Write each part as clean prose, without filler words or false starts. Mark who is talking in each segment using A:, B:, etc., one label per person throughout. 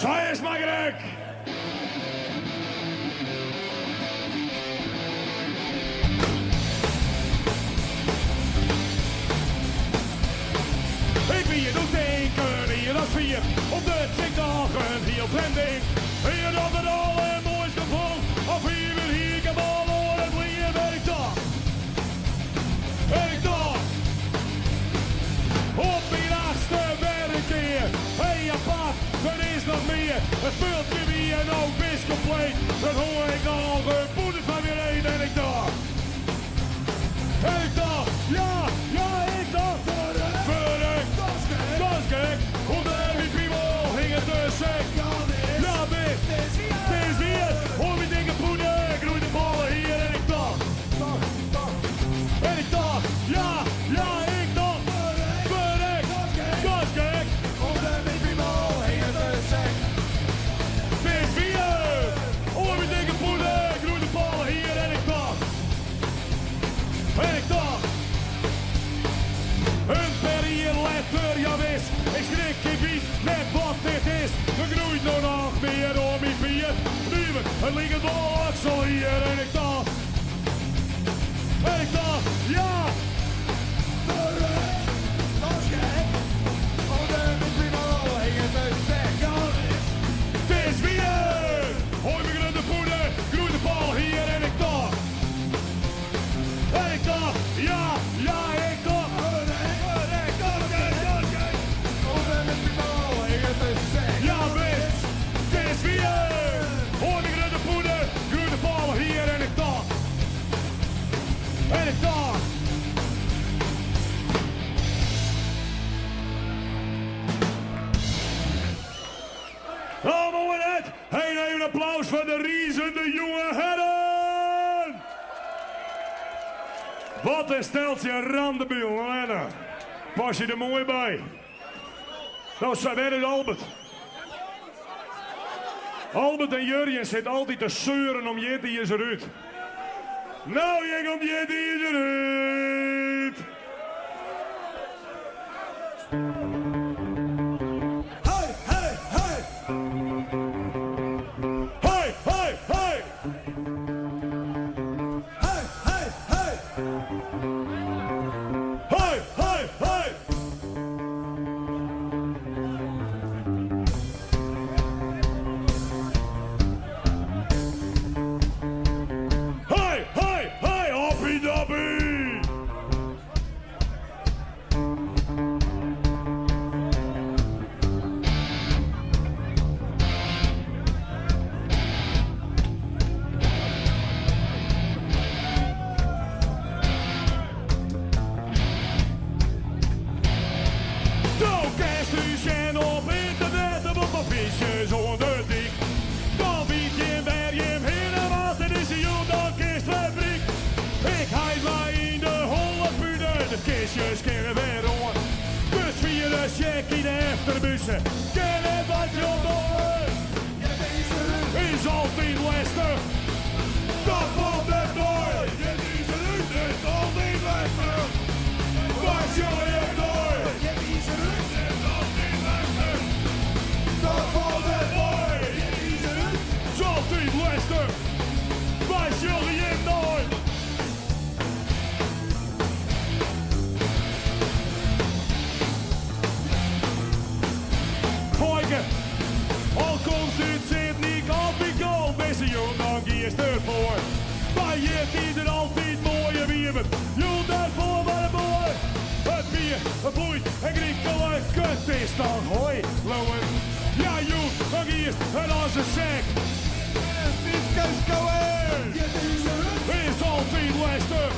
A: Sa is mar krekt! Ik wie doe tink in jier as fiif, ûntduts ik noch in hiel frjemd ding. Wie dat it allermoaist gefoel, al fiver hie ik in bal oan it liif en ik tocht, en ik tocht, op myn achtste wer in kear, hey apart, der is noch mear. It spultsje wie no wis kompleet, dat hong ik noch in poeder foar myn reet en ik tocht, en ik tocht, ja, ja, ik tocht, verrek, dat is gek, ûnder myn piemel hinget in sek. Ja, wis, it is wier, oan myn dikke poeder groeit in bolle hier en ik tocht, en ik tocht, ja, ja, ik tocht, verrek, dat is gek,
B: Onder mijn piemel hinget in sek.
A: it is wier, oan myn dikke poeder groeit in bolle hier en ik tocht, en ik tocht. In pear jier letter, jawis, ik skrik, ik wit net wat dit is. Der groeit no noch mear oan myn pier. Nuver, it liket wol okselhier en ik tocht, en ik tocht, ja,
B: Verrek, dat is gek. Onder mijn piemel hinget in sek. Ja, wis.
A: it is wier. Oan myn grutte poeder groeit in bolle hier en ik tocht, en ik tocht, ja, ja, ik tocht,
B: Verrek,
A: verrek, dat is gek, dat is gek.
B: Onder mijn piemel hinget in sek.
A: Ja, wis, it is wier. Oan myn grutte poeder groeit in bolle hier en ik tocht, en ik tocht. Nou, moai net. Hey, even in applaus foar de rizende jonge herren. Wat in steltsje randebielen, Lena. Pas je der moai by. No, sa, wêr is Albert? Albert en Jurjen sitte altyd te seuren om jierdei is derút. No, hjir komt jierdei is derút.
B: Hey, hey, hey.
A: Hey, hey, hey.
B: Hey, hey, hey.
A: Hey, hey, hey. Hey, hey, hey, hoppie doppie. Do kinst ús sjen op ynternet of op affiches oan de dyk. Dan wit jim wêr jim hinne moatte dizze jûn, dan kinst fabryk. Ik heit my yn de holle pune, de kistjes kinne wer oan. Dus fia de sjek yn de efterbûse, kin net wat jo dogge. Is altyd lestich, dat falt net mei.
B: Is altyd lestich.
A: Wy sjogge jim nei.
B: Is altyd lestich. Dat falt net mei.
A: Is altyd lestich. Wy sjogge jim nei. Hoike, al komst út Sydney of Bicol, dizze jûn dan giest derfoar. By jierdei der altyd moaie wieven, jûn dêrfoar mar in moai. It bier, it bloeit en grikelig, it is dan hoi, leauwen. Ja, jûn, dan giest en as in sek. Is altyd lestich.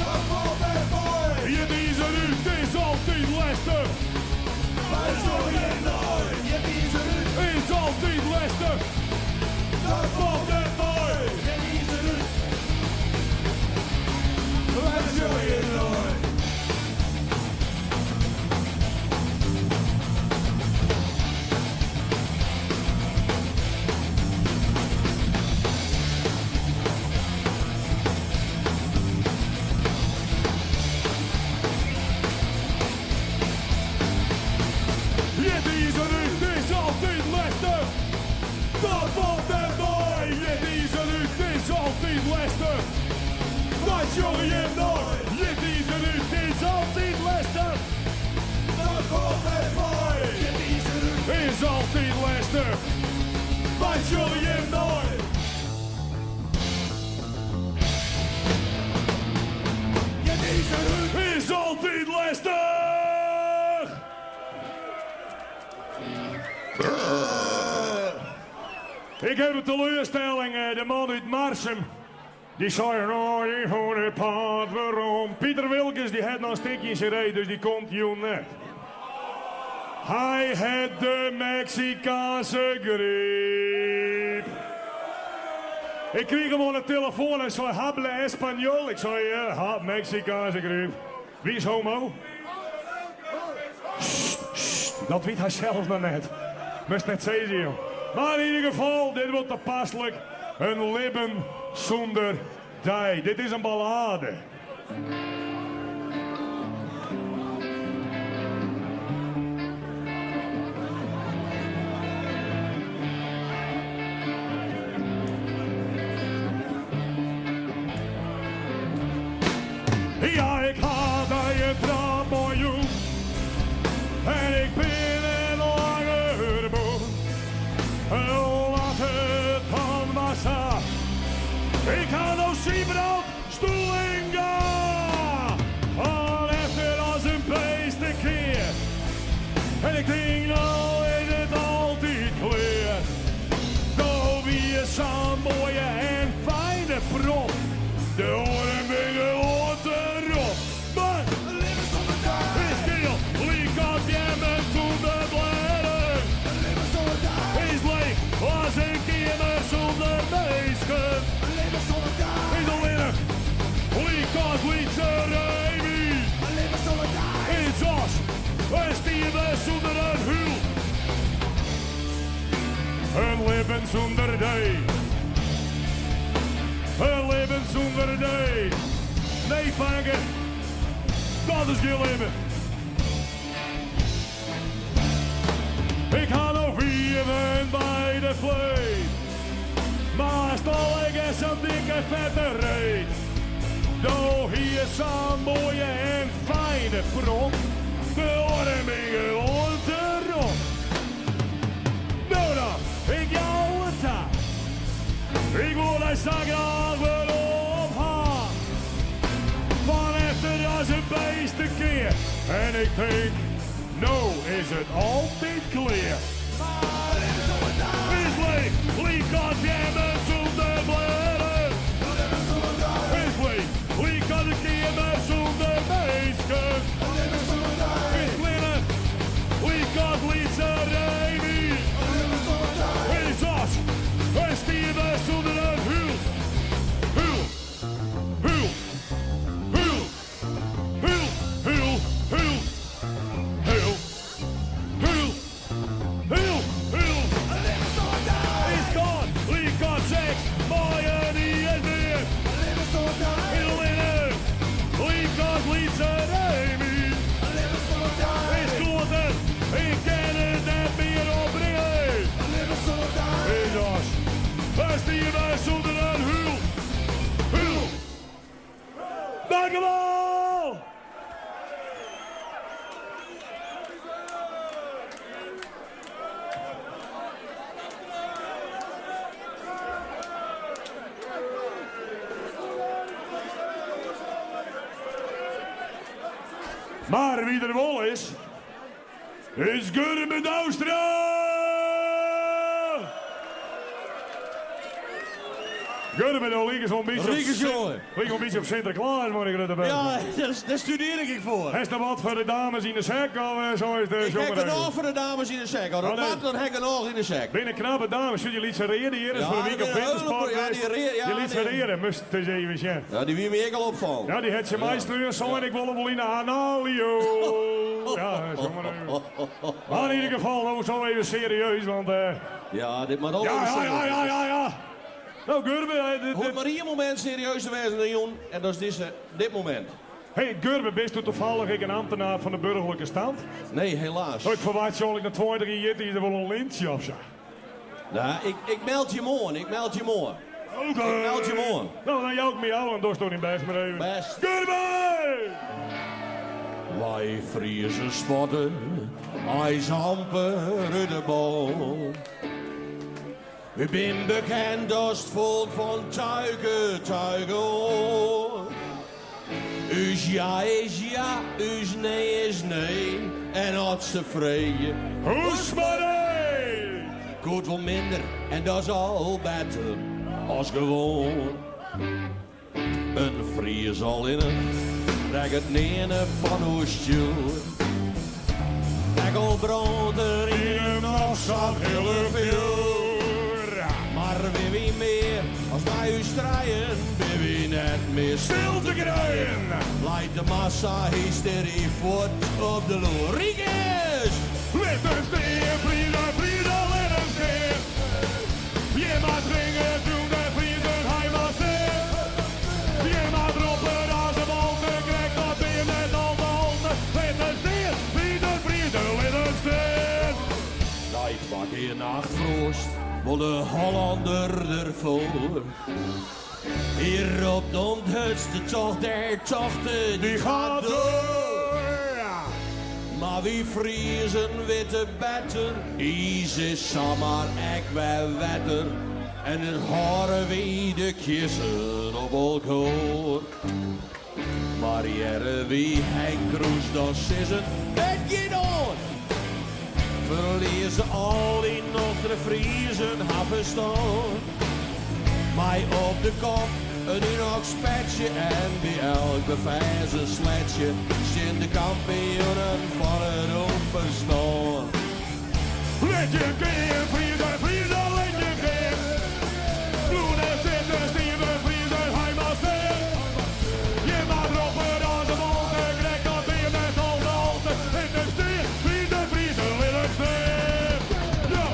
B: Dat falt net mei.
A: Jierdei is derút, is altyd lestich.
B: Wy sjogge jim nei.
A: Is altyd lestich.
B: Dat falt net mei. Wy sjogge jim nei.
A: sjogge jim nei? Jittizer Ruud is altyd lestich.
B: Dat falt net mei. Jittizer Ruud
A: is altyd lestich. Wat sjogge jim nei?
B: Jittizer Ruud
A: is altyd lestich. Ik heb een teleurstelling. De man uit Marsum. Die sei, no, ik fûn it paad werom. Piter Wilkens die hat noch in stikje yn syn reet, dus dy komt jûn net. Hy hat de Meksikaanse gryp. Ik krige him oan de telefoan, hy sei, hable español? Ik sei, ja, Meksikaanse gryp. Wie is homo? Sst, sst, dat wit hy sels noch net. Moatst net sizze, jong. Mar yn ieder gefal, dit wurdt tapaslik. In libben sûnder dy. Dit is in ballade. Ja, ik ha dy in trap mei jûn en ik bin net langer bûn. Laat it dan mar sa. Ik ha no Sybrand Stoelinga. Fan efter as in beest te kear. En ik tink no is it altyd klear. Do wiest sa'n moaie en fijne prop. De oaren binne gewoan te rot. Mar
B: In libben sûnder dy
A: is keal, lykas beammen sûnder blêden.
B: In libben sûnder dy
A: Is leech as in keamer sûnder minsken.
B: In libben sûnder dy
A: Is allinnich, lykas lytse Remy.
B: In libben sûnder dy
A: Is as in stiver sûnder in húl. In libben sûnder dy. In libben sûnder dy. Nee, fanke, dat is gjin libben. Ik ha no wieven by de fleet, mar hast allegear sa'n dikke fette reet. Do hiest sa'n moaie en fijne prop, de oaren binne gewoan te rot. No dan, ik jou it ta. Ik wol dy sa graach werom ha. Fan efter as in beest te kear. En ik tink, no is it altyd klear.
B: Mar in libben sûnder dy
A: Is leech, lykas beammen sûnder blêden.
B: In libben sûnder dy
A: Is leech, lykas in keamer sûnder minsken.
B: In libben sûnder dy
A: Is allinnich, lykas lytse Remy.
B: In libben sûnder dy
A: Is as in stiver sûnder in húl. Húl, húl, húl, húl, húl, húl, húl, húl, húl, húl.
B: In libben sûnder dy
A: Is kâld, lykas seks mei in iisbear.
B: In libben sûnder dy
A: Is allinnich, lykas lytse Remy.
B: In libben sûnder dy
A: Is kloater, ik kin it net mear opbringe.
B: In libben sûnder dy
A: Is as in stiver sûnder in húl. Húl. Dankjewol! Mar wie der wol is, is Gurbe Douwstra! Gurbe, no likest wol in bytsje op
C: Rikus, jonge.
A: Liket wol in bytsje op Sinterklaas, mei dy grutte bult.
C: Ja, dêr studearje ik foar.
A: Hast noch wat foar de dames yn de sek? Of sa is de
C: Ik ha genôch foar de dames yn de sek. As dat
A: Oh, nee.
C: moat, dan ha ik genôch yn de sek.
A: Binne knappe dames. Sjoch dy lytse reade hjir is
C: Ja,
A: foar de wike
C: der
A: op
C: binne
A: wintersport
C: hiele ja,
A: west.
C: dy rea- ja,
A: Dy lytse
C: dy-
A: reade, moatst ris even sjen.
C: Ja, dy wie my ek al opfallen.
A: Ja, dy hat tsjin my sneon sein, ik wol him wol yn de analio. Ja, zo maar even. Maar in ieder geval, nou zo even serieus, want...
C: Ja, dit moat al
A: Ja,
C: even
A: ja, ja,
C: serieus.
A: ja, ja, ja. No, Gurbe, dit,
C: Hoecht
A: dit-
C: mar ien momint serieus te wêzen, jûn, en dat is dizze, dit momint.
A: Hey, Gurbe, bisto tafallich ek in ambtenaar fan de burgerlike stand?
C: Nee, helaas.
A: Oh, ik ferwachtsje al ik nei 20 jier is der wol in lintsje of sa.
C: Nou, ik meld je moarn, ik meld je moarn.
A: Oké.
C: Ik meld je moarn.
A: No, dan jou ik my ôf en dochsto dyn bêst mar even.
C: Bêst.
A: Goodbye!
C: Wy Friezen spotte eins amper út de bân. Wy binne bekend as it folk fan tuike, tuike oan. Us ja is ja, us nee is nee. En as se freegje,
A: Hoest mar nee!
C: Koe it wol minder en dat is al better as gewoan. In Fries allinnich rekket nearne fan oerstjoer. Ek al brânt der yn him noch sa'n hillich fjoer. Mar binne wy mear as mei ús trijen, binne wy net mear stil
A: te krijen.
C: Leit de massa-hystery fuort op de loer. Rikus!
A: Lit him stean, Friezen, Friezen, lit him stean. Jim moat ringe toen de Friezen, hy moat stean. Jim moat roppen as de bolte, krekt dat bin net al te halte. Lit him stean, Friezen, Friezen, lit him stean.
C: Nei twa kear nachtfroast wol de Hollander derfoar. Hy ropt om 't hurdst, de tocht der tochten, dy gaat door. Mar wy Friezen witte better, iis is samar ek wer wetter. En dus hâlde wy de kiezzen op elkoar. Mar hearre wy Henk Kroes dan sizzen, it giet oan! Ferlieze al dy nochtere Friezen har ferstân. Mei op de kop in Unox petsje en by elk beferzen sletsje stean de kampioenen fan it ûnferstân.
A: Lit jim gean, Friezen, Friezen, lit jim gean. Bliuw net sitten, Steven Friezen, hy moat stean. Jim moat roppen as de bolte, krekt dat bin net al te halte. Lit him stean, Friezen, Friezen, lit him stean. Ja.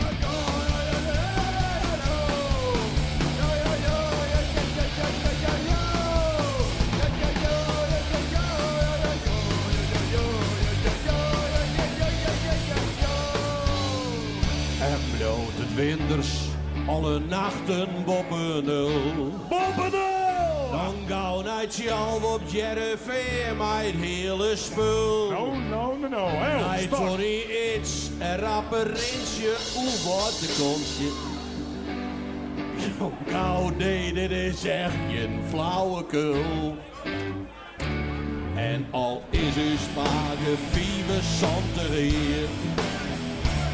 C: En bliuwt it winters alle nachten boppe nul.
A: Boppe nul!
C: Dan gau nei Thialf op 't Hearrenfean mei it hiele spul.
A: No, no, no, no. Hé,
C: Nei
A: stop.
C: Tony Ids en rappe rintsje, oeh wat de konstje. Jo, gau, nee, dit is echt gjin flauwekul. En al is ús pake 75 jier,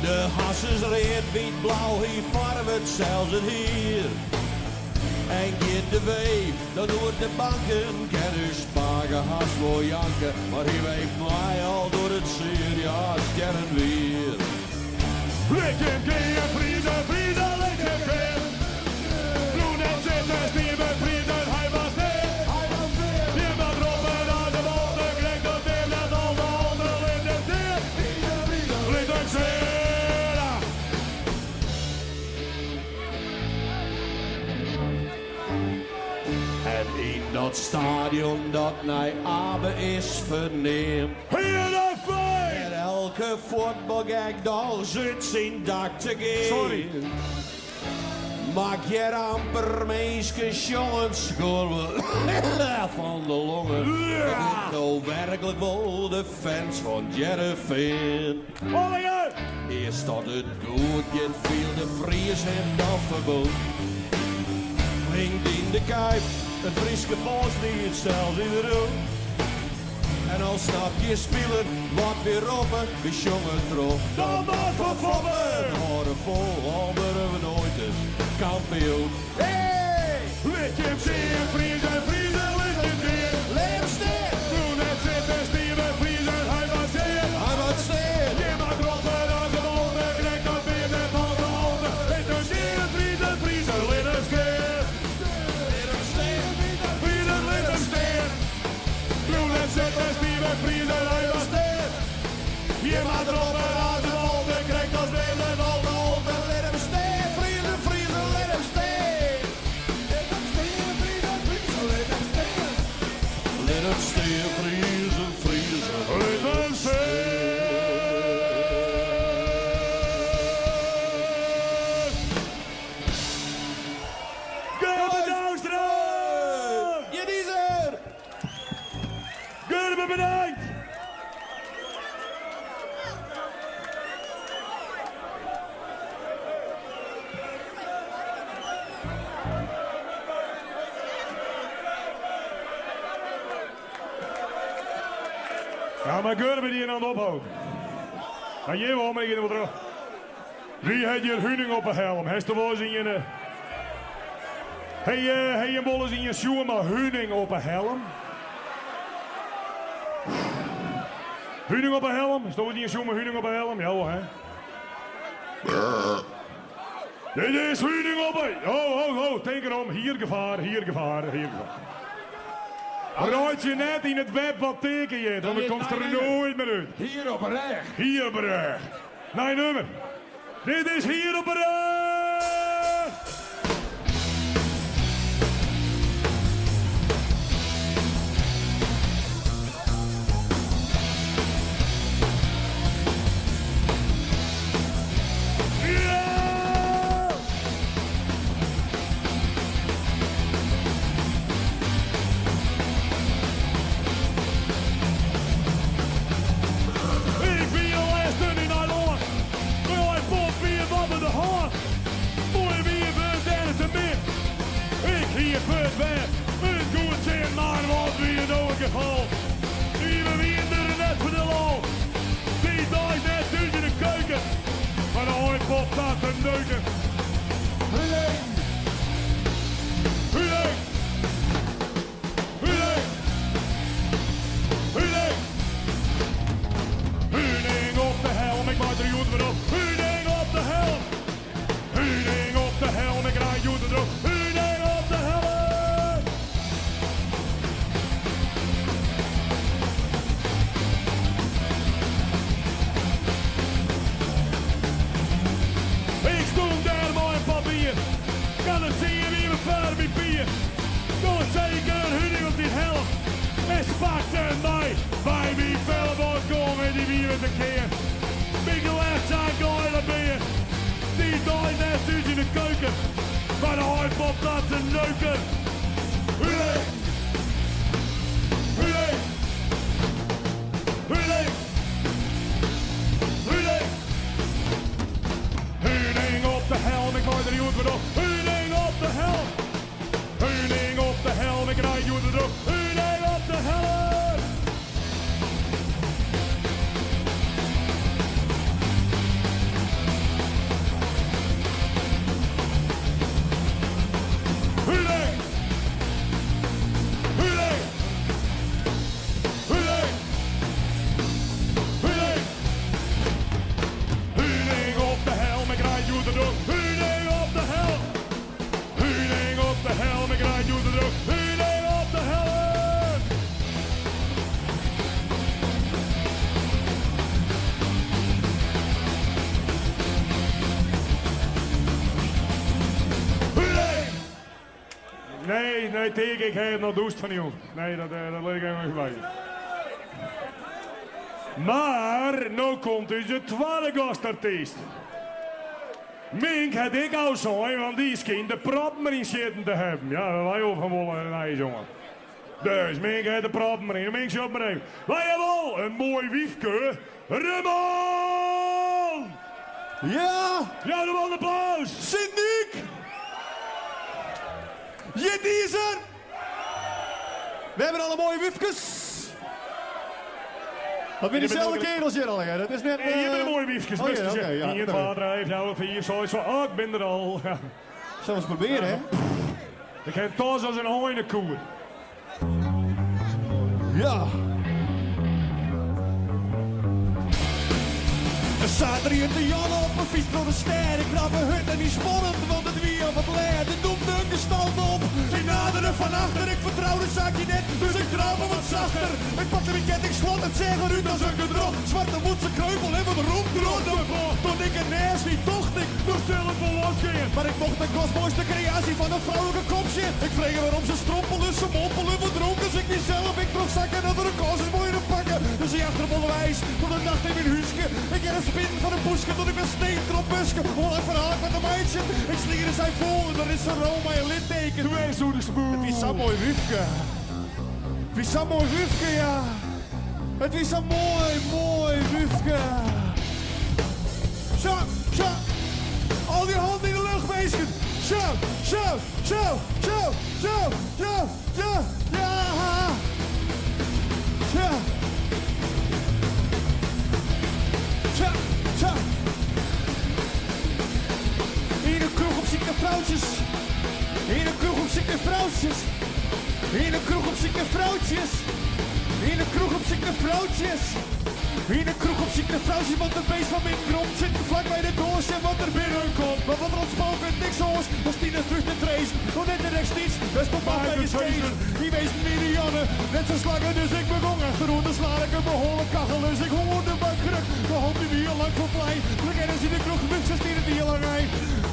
C: de has is read, wyt, blau, hy farvet sels it hier. En giet de weef dan oer de banken, kin ús pake hast wol janke, mar hy weeft mei al docht it sear, ja, stjerrend wier.
A: Lit jim gean, Friezen, Friezen, lit jim gean. Bliuw net sitten, Steven Friezen, hy moat stean. Jim moat roppen as de bolte, krekt dat bin net al te halte. Lit him stean, lit him stean.
C: En yn dat stadion dat nei Abe is ferneamd.
A: Heerenveen!
C: En elke fuotbalgek dochs út syn dak te gean.
A: Sorry.
C: Maak hjir amper minsken sjongen skuorre fan de longen.
A: Ja.
C: Dit no werklik wol de fans fan Hearrenfean.
A: Allegear!
C: Earst dat it goed giet, fielt de Fries him dan ferbûn. Klinkt yn de Kuip, it Fryske folksliet sels yn de rûn. En al snapt gjin spiler wat wy roppe, wy sjonge troch.
A: Dan mar foar Foppe!
C: En hâlde fol, al wurde we noait ris kampioen. Hey!
A: Lit jim stean, Friezen, Friezen, lit jim stean.
C: Lit him stean!
A: Bliuw net sitten, Steven Friezen, hy moat stean.
C: Hy moat stean!
A: Jim moat roppen as de bolte, krekt dat bin net al te halte. Lit him stean, Friezen, Friezen, lit him stean.
C: Lit him stean!
A: Friezen, lit him stean. Bliuw net sitten, Steven Friezen, hy moat stean. Jim moat roppen as de bolte, krekt as bin net al te halte.
C: Lit him stean, Friezen, Friezen, lit him stean!
A: Ja, mar Gurbe dy in oan it opholden. Ja, hjir wol, mar ik gean der wol troch. Wie hat hjir huning op 'e helm? Hast der wolris ien? Hé, ha jim wolris ien sjoen mei huning op 'e helm? Huning op 'e helm? Hast wolris ien sjoen mei huning op 'e helm? Jawol, hè? Dit is huning op 'e. Ho, ho, ho, tink erom, hier gefaar, hier gefaar, hier gefaar. Reitsje net yn it web wat teken hjit, want dan komst der noait mear út.
B: Hier op 'e rêch.
A: Hier op 'e rêch. Nij nummer. Dit is Hier op 'e rêch! Ja! Ik wie al lêsten yn Nijlân. Mei pop wie wat oan de hân. Moai wie wurd dêr te min. Ik hie it wer it goed sin, mar wat wie no it gefal? We wienen der net foar de lol. Dy dei net thús yn de keuken, mar de aaipop ta te neuken.
B: Huning!
A: Huning! Huning! Huning! Huning op de helm, ik maak der hjoed wer op. Huning op de helm! Huning op de helm, ik rijd hjoed erop. Huning op de helm! Ik stond dêr mei in papier. Kan it sjen wie me foar myn pier. Doe seker huning op dyn helm. En spakte my by myn felboat gong en dy wie wer te kear. Myn gelêst sa geile bear. Dy dei net thús yn de keuken. Mar de aaipop dat te neuken. Huning! Huning! Huning! Huning! Huning op de helm, ik gooi der hjoed wer op. Huning op de helm! Huning op de helm, ik rijd hjoed erop. Huning op de helm! Huning! Huning! Huning! Huning! Huning op de helm, ik rijd hjoed erop. Huning op de helm! Huning op de helm, ik rijd hjoed erop. Huning op de helm! Huning! Nee, nee, Teake, ik ha it noch dûst fan jûn. Nee, dat, dat lit ik even foarby. Mar no komt ús twadde gastartyst. Mink hat ik al sein, want dy skynt de proppen deryn sitten te hawwen. Ja, wy wol fan wolle in nije jonge. Dus Mink hat de proppen deryn. Mink, sjok mar even. Wy hawwe al in moai wyfke, Remon!
B: Ja!
A: Jou de man in applaus!
B: Sint-Nyk! Jit is er! We hebben alle mooie wyfkes. Dat binne dyselde kerels hjir al, hè? Dat is net...
A: Nee, hjir binne moaie wyfkes.
B: Oh, ja,
A: best
B: oké, ja.
A: 1, 2, 3, 4, 5, 6, Oh, ik bin der al. Ja.
B: Zullen we eens proberen, hè?
A: Ik ha tas as in heinekoer.
B: Ja. Er staat er hier te jannen op een fiets door de ster. Ik knap een hut en die spannend, want het wie op het leer. De doemt een gestalte op. Ze naderen van achter. Ik vertrouw de zaakje net, dus ik trouw me wat zachter. Ik pakte mijn kettingslot en zeg eruit als een gedrocht. Zwarte moedse kreupel en wat roept Toen ik het naast niet tocht ik,
A: Nog zelf wel losgingen.
B: maar ik mocht de kostmooiste creatie van een vrouwelijke kop shit. Ik vreeg haar waarom ze strompelen, ze mompelen, wat dronken. Dus ik niet zelf, ik trok zakken dat er een kost is mooier te pakken. Dus ik achter op onderwijs, tot de nacht in mijn huisje. Ik heb een spin van een poeske tot ik ben steen erop buske. Hoe een verhaal met een meisje. Ik slier zijn vol en dan is ze Roma een litteken.
A: Twee zoete spoel.
B: Het is zo'n mooi wufke. Het is zo'n mooi wufke, ja. Het is zo'n mooi, mooi wufke. Zo, zo. Al die handen in de lucht, meisje. Zo, zo, zo, zo, zo, zo, zo. Ja. Ja. vrouwtjes. In de kroeg op zoek naar vrouwtjes. In de kroeg op zoek naar vrouwtjes. In de kroeg op zoek naar vrouwtjes. In de kroeg op zoek naar vrouwtjes, want de beest van mijn grond zit vlak bij de doos en wat er binnenkomt. Maar wat er ontspoken, niks oors, was tien en terug de trace. Nog net de rechts niets, best op bij de skater. Die wees Marianne, net zo slangen, dus ik begon achterom te slaan. Ik een behoorlijk kachel, dus ik hoorde mijn kruk. De hond die hier lang voor blij. Druk en in de kroeg, wist ze die lang rij.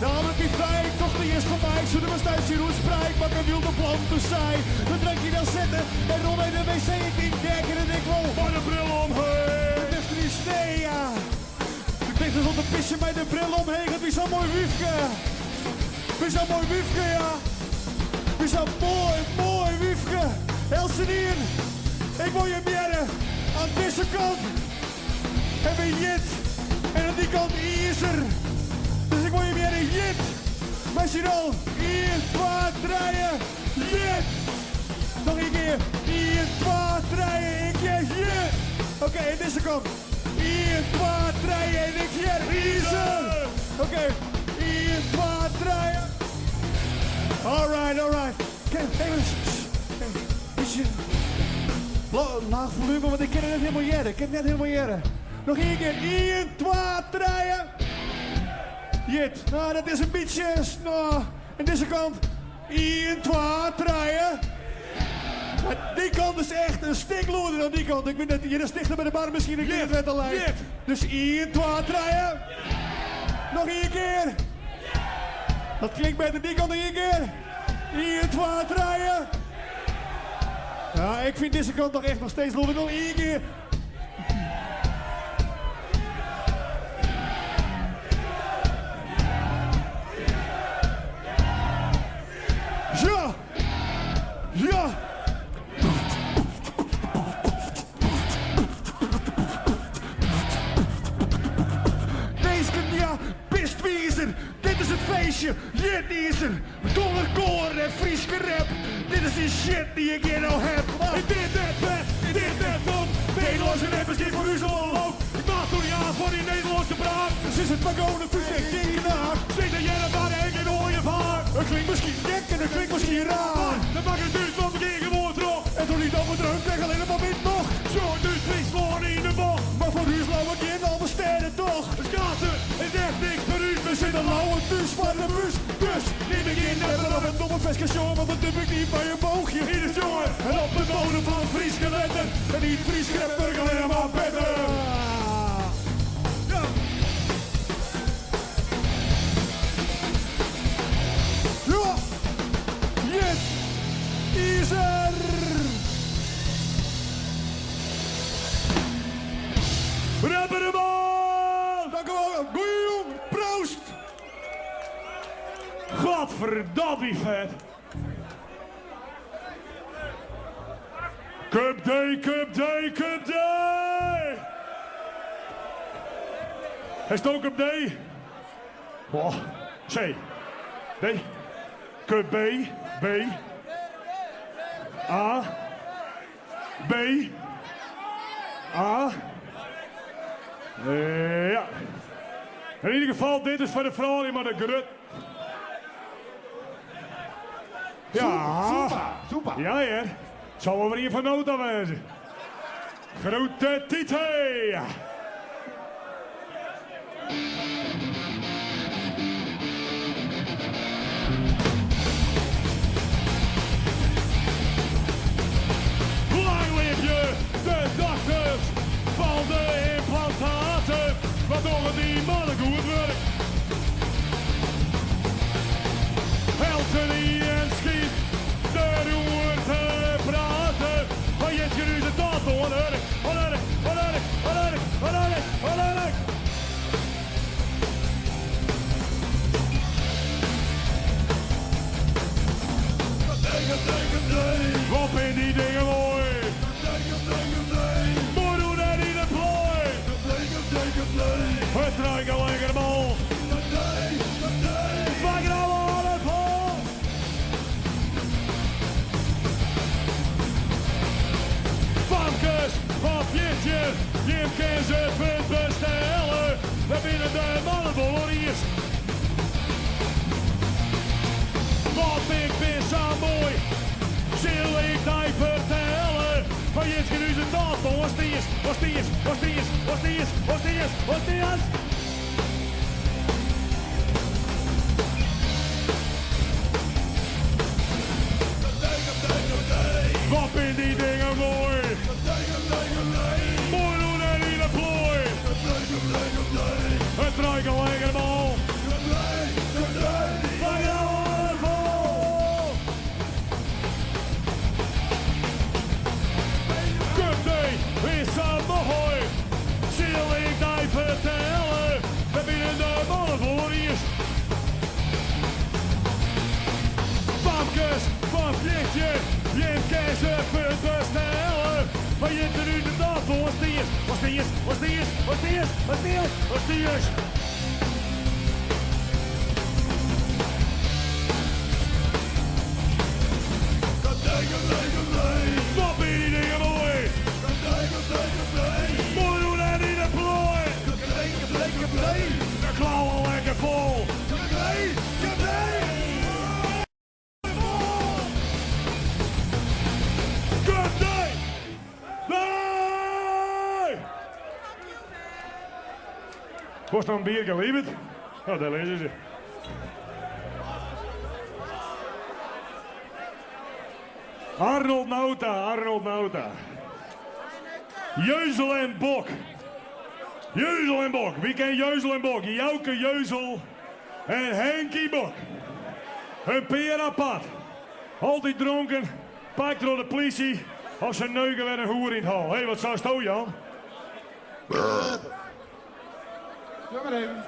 B: Namelijk die vrij, toch die is voor mij. Zullen we steeds hier hoe sprijk, maar een wilde plant dus zij. De drankje dan zetten en rol bij de wc. Ik denk, werken en ik wil.
A: Maar de bril omheen.
B: Het is er niet snee, ja. Ik denk dus op de pisje met de bril omheen. Het is zo'n mooi wiefke. Wie zo'n mooi wiefke, ja. Wie zo'n mooi, mooi wiefke. Elsenien, ik wil je bjerren. Aan deze kant hebben we Jit. En aan die kant IJzer. Dus ik wil je bjerren, Jit. Maar zien al, 1, 2, 3, Jit. Nog een keer. 1, 2, 3, ik je Jit. Oké, en deze kant. 1, 2, 3 en ik je IJzer. Oké, 1, 2, 3. Alright, alright. Kijk, even. Beetje laag volume, want ik ken het net helemaal jaren. Ik ken het net helemaal jaren. Nog één keer. 1, 2, 3. Jit. Nou, dat is een beetje. Nou, en deze kant. 1, 2, 3. Maar die kant is echt een stik loerder dan die kant. Ik weet net, hier is dichter bij de bar misschien. Ik weet het al
A: Jit.
B: Dus 1, 2, 3. Nog één keer. Dat klinkt beter die kant nog één keer. 1, 2, 3. Ja, ik vind deze kant toch echt nog steeds loerder. Nog één keer. Ja! Ja! Deze ja, pistwiezer. Dit is het feestje. Jit is er. Donderkoor en Frieske rap. Dit is die shit die ik hier nou heb.
A: Ik dit net vet, ik dit net dom. Nederlandse rappers die voor u zo ook. Ik maak toen niet aan voor die Nederlandse praat.
B: Dus is het wagon een vuur tegen de haak.
A: Zit dat jij dat maar ik in hoor je vaak.
B: Het klinkt misschien gek en het klinkt misschien raar.
A: Maar dat maakt het uit, want ik ging gewoon terug.
B: En toen niet over druk, tegen alleen maar wit nog.
A: Zo, nu Friesland in de bocht.
B: Maar voor u is lauwe kind al steden toch.
A: Schaatsen is echt niks voor u.
B: We zitten lauwe thuis van de bus. Dus
A: Neem ik in
B: we hebben nog een domme veske jongen, want dat doe ik niet bij een boogje.
A: Hier is jongen, en op de bodem van Frieske letter.
B: En niet Fries rapper, alleen maar beter. Ja. Ja. Jit. Izer.
A: Rapper de bal!
B: Dank u wel. Goeie jong. Proost.
A: Godverdomme vet. Cup D, Cup D, Cup D! Is het ook op D? Oh, C. D. Cup B, B. A. B. A. Ja. In ieder geval, dit is voor de vrouw die maar de grut. Ja.
D: Super, super.
A: Ja, hè. Zal wel weer een van nota wezen. Grote Tite. Lang leef je, de dokters van de implantaten. Waardoor die mannen goed werk. Anthony en schiet de roer te praten. Maar je nu de taal, hoor ik, hoor ik, hoor ik, hoor ik, hoor ik dy fertelle? Fan Jitske ús it talt oan Stiens, oan Stiens, oan Stiens, oan Stiens, oan Stiens, oan Stiens. Wat bin dy dingen moai! Moai rûn en yn 'e ploai! It ruikt lekker bal! Pak de hânnen fol! Kup is sa moai! Sil ik dy fertelle? We binne de mannen foar iens. Famkes fan 14, jim kinne se fuort bestelle. Mar jim der út de dat oan Stiens, oan Stiens, oan Stiens, oan Stiens, oan Stiens, oan Stiens. Wat binne dy dingen moai! Moai rûn en yn 'e ploai! De klauwen lekker fol! Good day! Nee! Kost noch in bierke, Liebert? Oh, dêr lizze se. Arnold Nauta, Arnold Nauta. Jeuzel en Bok. Jeuzel en Bok. Wie ken Jeuzel en Bok? Jouke Jeuzel en Henkie Bok. In pear apart. Altyd dronken, pakt troch de plysje of se neuken wer in hoer yn 't hol. Hé, wat seisto, Jan?
D: Ja, mar even.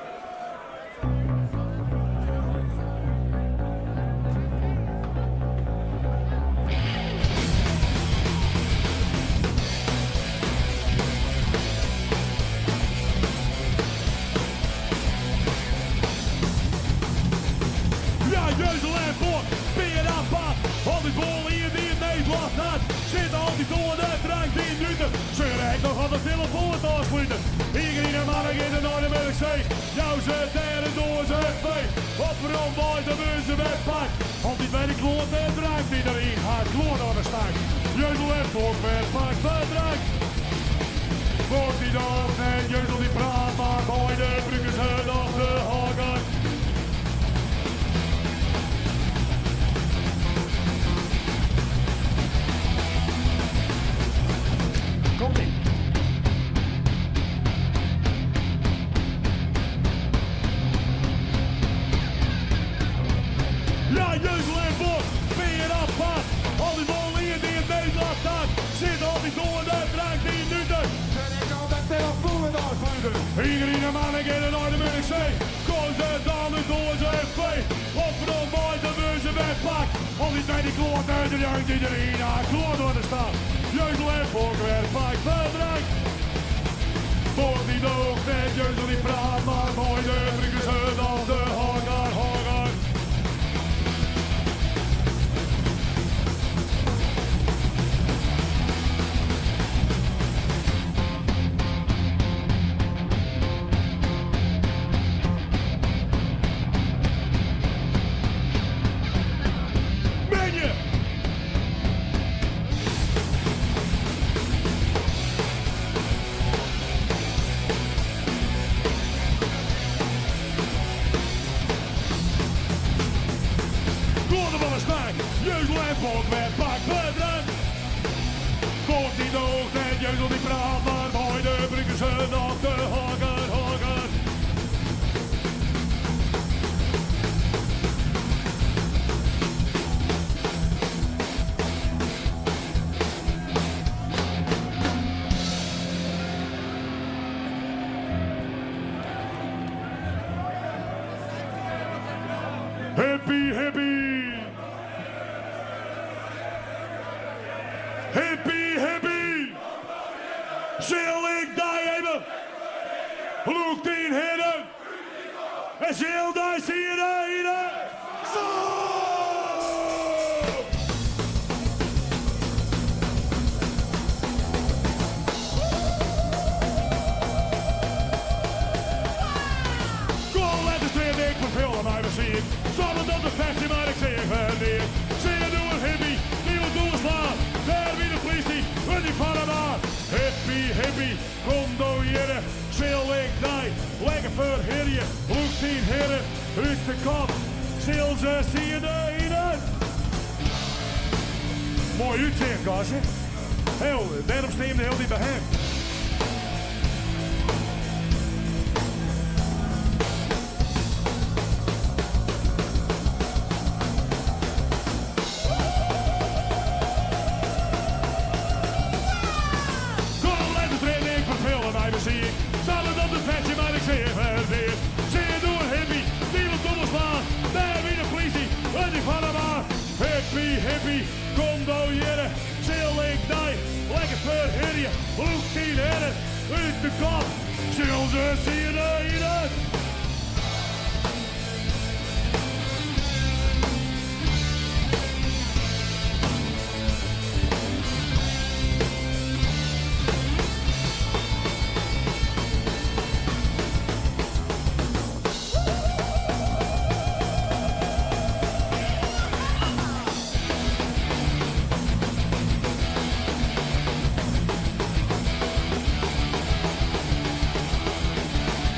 A: Ja, Jeuzel en Bok, pear apart. Altyd wol ien dy't it Nederlân hat. Sit altyd oan de drank, dy nuter. Se rekt noch op de telefoan te ôfsluten. Ien kear yn 'e moanne gean se nei de Merksee. Jou se dêr in doaze fee. Op werom wei de wurde se wer pakt. Altyd wer dy kloate drank dy't deryn hat. Kloat oan de stank. Jeuzel en Bok wer pakt foar drank. Bok dy doocht net, Jeuzel dy praat mar beide brûke se noch de hângang.
D: Komt-ie.
A: Ja, Jeuzel en Bok, pear apart. Altyd wol ien dy't it Nederlân hat. Sit altyd oan de drank, dy nuter.
D: En ik kan de telefoon afsluiten.
A: Ien kear yn 'e moanne gean se nei de Merksee. Kom se dan in doaze fee. Op werom wei de wurde se wer pakt. Altyd wer dy kloate drank dy't deryn hat. Kloat oan de stank. Jeuzel en Bok wer pakt foar drank. Bok dy doocht net, Jeuzel dy praat mar beide brûke se noch de hângang, hângang. Menje! Kloate fan 'e stank, Jeuzel en Bok wer pakt foar drank. Bok dy doocht net, Jeuzel dy praat, mar beide brûke se noch de hângang, hângang. Hippie, hippie! Hippie, hippie! Sil ik dy even lûk dyn hidden en sil dy siede yn 'e sop! Kom, let de stream, ik ferfilde my wer siik. Sommige op de festie, mar ik seach wer neat. Sear doe in hippie, dy wol doe slaan. verherje, Lûk dyn herre út de kop, sil se siede yn it. Moai útsicht, Gasse. Heel, wêrom stean de hieltyd by him? Kom, let het erin, ik verveel mij muziek. Staat het op de vetje, maar ik zie het weer. Zie je door hippie, die wil dubbel slaan. Daar wie de politie, en die van hem aan. Hippie, hippie, kom nou hier. Zil ik die, lekker verhirje. Loek die herren, uit de kop. Zil ze zien hier.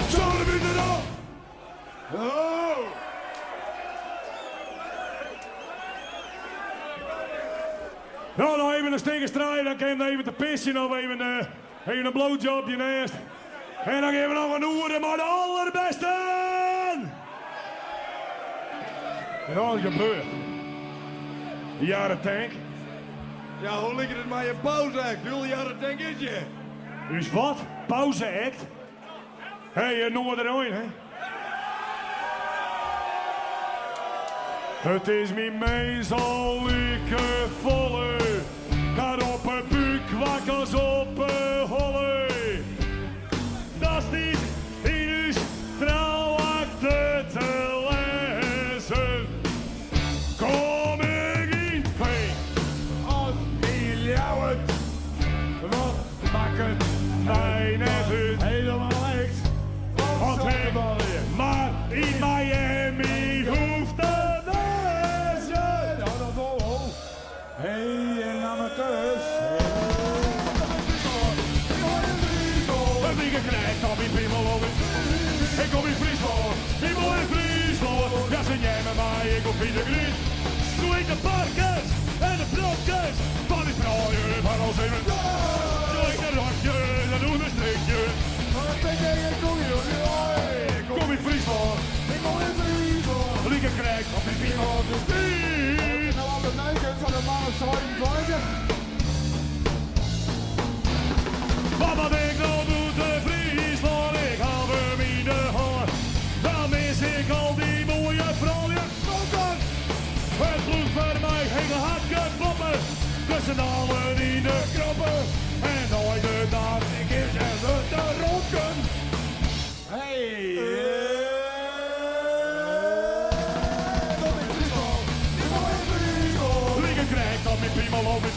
A: Zo, de buurt erop! Oh! Nou, nog even een stinkerstrijd, dan kan je even te pissen of even, even een blowjob je nest. En dan geven we nog een oeren, maar de allerbeste! En dat gebeurt. De jaren tank.
B: Ja, hoe ligt het maar je pauze act? Wil jaren tank is je?
A: Dus wat? Pauze act? Hé, hey, Noorderooien, hè? Het is mijn meestal volle. Kar op een buik, wakkers op een holle. Dat is niet in uw trouwakte te lezen. Kom ik in vee.
D: Als in Ljouwert. Wat maakt het
A: Mij net uit.
D: helemaal niks.
A: Want ik maar in Miami hoeft te wezen.
D: Ja, dat wel. ho. Hey, en amateurs.
A: Een dikke krijgt op mijn piemel op Ik kom in Friesland, piemel in Friesland. Ja, ze nemen mij, ik op de griet. Doe ik de parkers en de brokjes van die vrouwen van ons even. Doe ik de rokjes en doe de strikje. Kom in Friesland,
D: Ik kom in Friesland.
A: lieke krijgt op mijn piemel op de griet.
D: Nou, altijd neuken van de mannen 27.
A: Mama, ik nou doet de Friesland, ik hou hem in de hand. Dan mis ik al die mooie vrouwen. Kom Het bloed voor mij hele hakken poppen. Tussen allen in de kroppen. En nooit de dag ik is er te ronken.
D: Hey! Kom in Friesland. Ik kom in Friesland.
A: Lieke krijgt op mijn piemel op mijn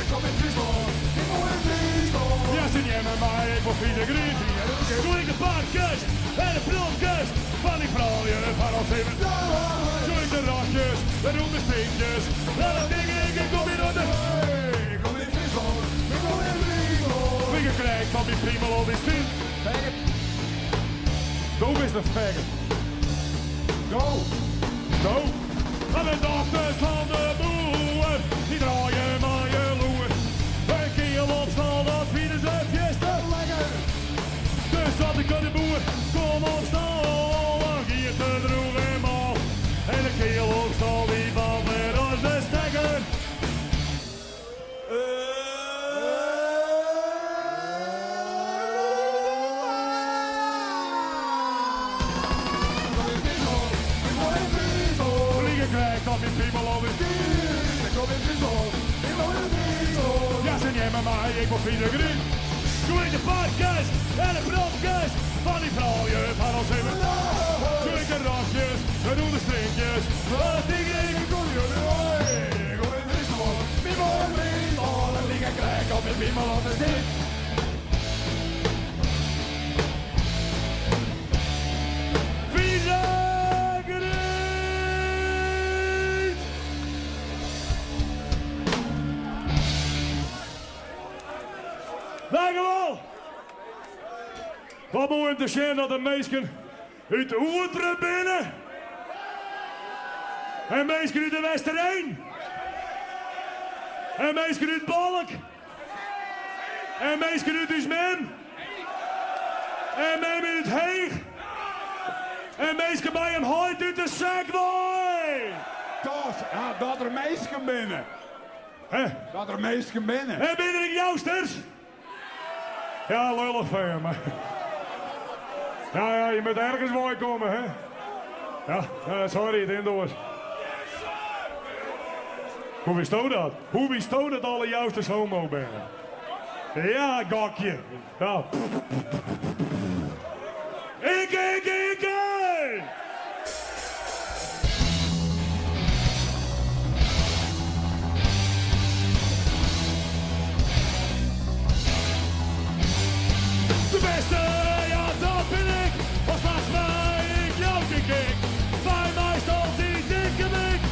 D: Ik kom in Friesland. Ik kom in Friesland.
A: Ja, ze nemen mij, ik word vier griet. Doe ik de parkers en de brokjes van die vrouwen van ons even. Doe ik de rokjes en doen de stinkjes. En dat ding ik, ik kom hier onder.
D: Ik kom in Friesland. Ik kom in Friesland.
A: Lieke krijgt op mijn piemel op mijn stinkjes.
D: Faggot.
A: Go, Mr. Faggot.
D: Go.
A: Go. En mijn dochters van de boer, die draaien maar je loer. Een keel op stal, dat vieren ze het fiesta.
D: Lekker.
A: Dus dat ik de boer, kom op stal, dan giet de droeg en mal. En de keel op stal, die valt weer als de stekker.
D: Ik kom in Friesland. Ik kom in Friesland.
A: Vliegen krijgt op mijn piemel op mijn
D: Ik kom in Friesland. Ik kom in Friesland.
A: Ja, ze nemen mij, ik word vier griet. Doe ik de parkers en de brokjes van die vrouwen van ons even. Doe ik de rokjes, we doen de strinkjes. Wat ding ik.
D: Ik kom in Ik kom in Friesland. Ik kom in Friesland. En lieke krijg op mijn piemel op de zit.
A: Vieze griet. Dankjewel. Wat mooi om te zien dat de meesten Út Oerterp binne. En minsken út De Westereen. En minsken út Balk. En minsken út ús mem. En mem út Heech. En minsken by in heit út de Sekwei.
D: Dat, ja, dat der minsken binne.
A: Hè?
D: Dat der minsken binne.
A: En binne der ek Jousters? Ja, lullich foar je, mar. Ja, ja, je moatte ergens wei komme, hè? Ja, sorry, it indoors. Hoe witsto dat? Hoe witsto dat alle Jousters homo binne? Ja, gokje. Ja. Ik, ik, ik! De bêste, ja dat bin ik, al slachst my, ik jou gjin kik. By my is altyd dikke wik,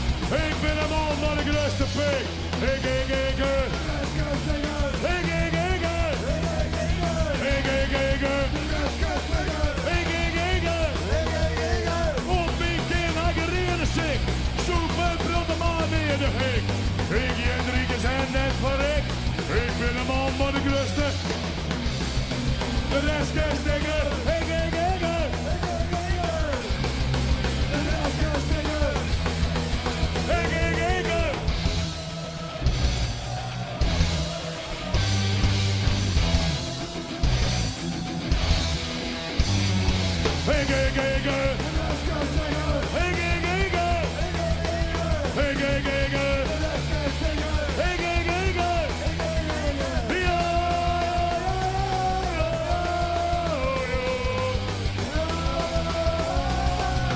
A: ik bin de man mei de grutste pik. Ik, ik, ik, ik. Ik, ik, ik, ik. Ik, ik, ik. Ik, ik, ik. Op myn kin ha ik in reade sik. Sûp in protte mar near de hik. Ik Jendrikus en net foar ik. Ik bin de man mei de grutste. De rest kin stikke. Ik, ik, ik. Ik, ik, ik. Ik, ik, ik. Ik, ik, ik. Ik, ik, ik. Ik, ik, ik.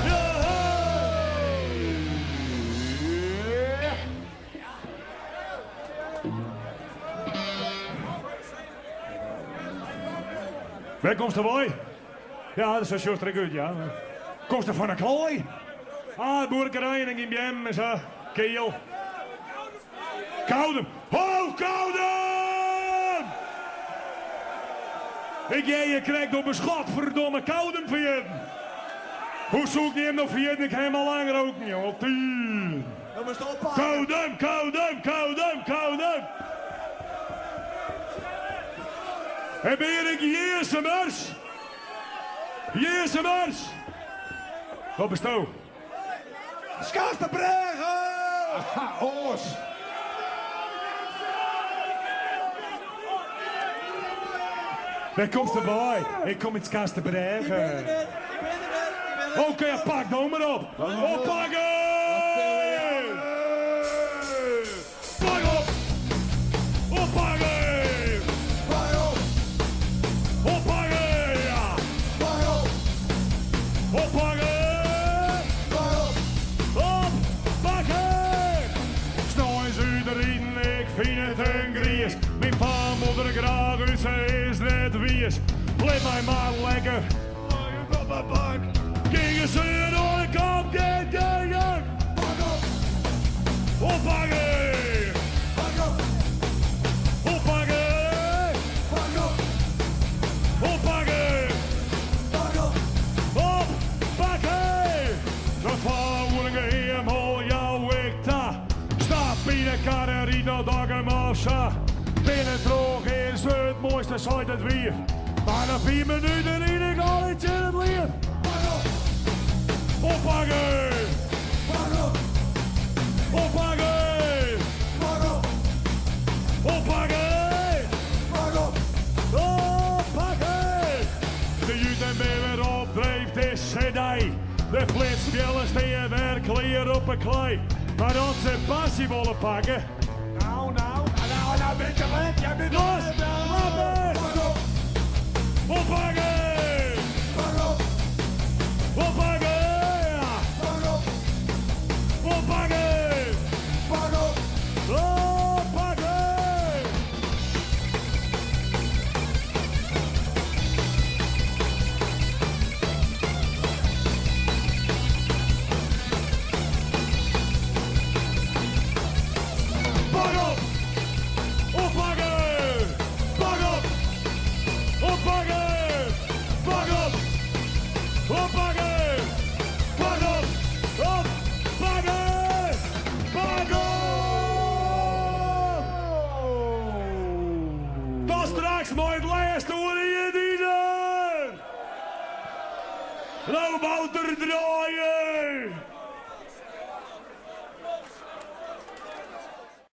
A: Ja, ja, ja, ja. Wêr komst wei? Ja, dat sjocht der ek út, ja. Komst fan 'e klaai? Ah, buorkerijen en gjin beammen en sa. Keal. Koudum. Ho, Koudum! Ik hear je krekt op 'e Godferdomme Koudum ferjitten. Hoe soe ik jim no ferjitten? Ik ha him al lang roken, jong. Al tien.
B: Dan moatst oppakke.
A: Koudum, Koudum, Koudum, Koudum. En bin ik Jirsumers? Jirsumers! Wat bisto?
B: Skarsterbrêge!
D: Oars.
A: Wêr komst wei? Ik kom út Skarsterbrêge.
B: Ik bin der net, ik bin der net, ik bin der net.
A: Oké, pak no mar op. Oppakke! Pak op! Oppakke!
B: Pak op!
A: Oppakke! Ja!
B: Pak op!
A: Oppakke!
B: Pak op!
A: Oppakke! Sneins útriden, ik fyn it in griis. Myn pa wol der graach út, se is net wiis. Lit my mar lekker
D: Op de bank.
A: Gingen ze oan de kant, get, get, get.
B: Pak op!
A: Oppakke!
B: Pak op!
A: Oppakke!
B: Pak op!
A: Oppakke!
B: Pak op!
A: Oppakke! De flauwelijke hemel jou ik ta. Stap yn de kar en ryd nei Dokkum of sa. Binnentroch is it moaiste, seit it wiif. Mar nei 5 minuten ryd ik al tsjin it liif.
B: Pak op!
A: Oppakke!
B: Pak op!
A: Oppakke!
B: Pak op!
A: Oppakke!
B: Pak op!
A: Oppakke! De UTMB wer opdreef, dizze dei. De flitspeallen stean wer klear op 'e klei. Mar as se passie wolle pakke.
D: Nou, nou, nou, nou ben je let. Jij bent
A: Los! Klappen!
B: Pak op!
A: Oppakke!
B: Pak op!
A: Oppakke!
B: Pak op!
A: Oppakke!
B: Pak op!
A: Oppakke! Pak op! Oppakke! Pak op! Oppakke! Pak op! Oppakke! Straks mei it lêste oer de jierdizer! No Wouter draaie!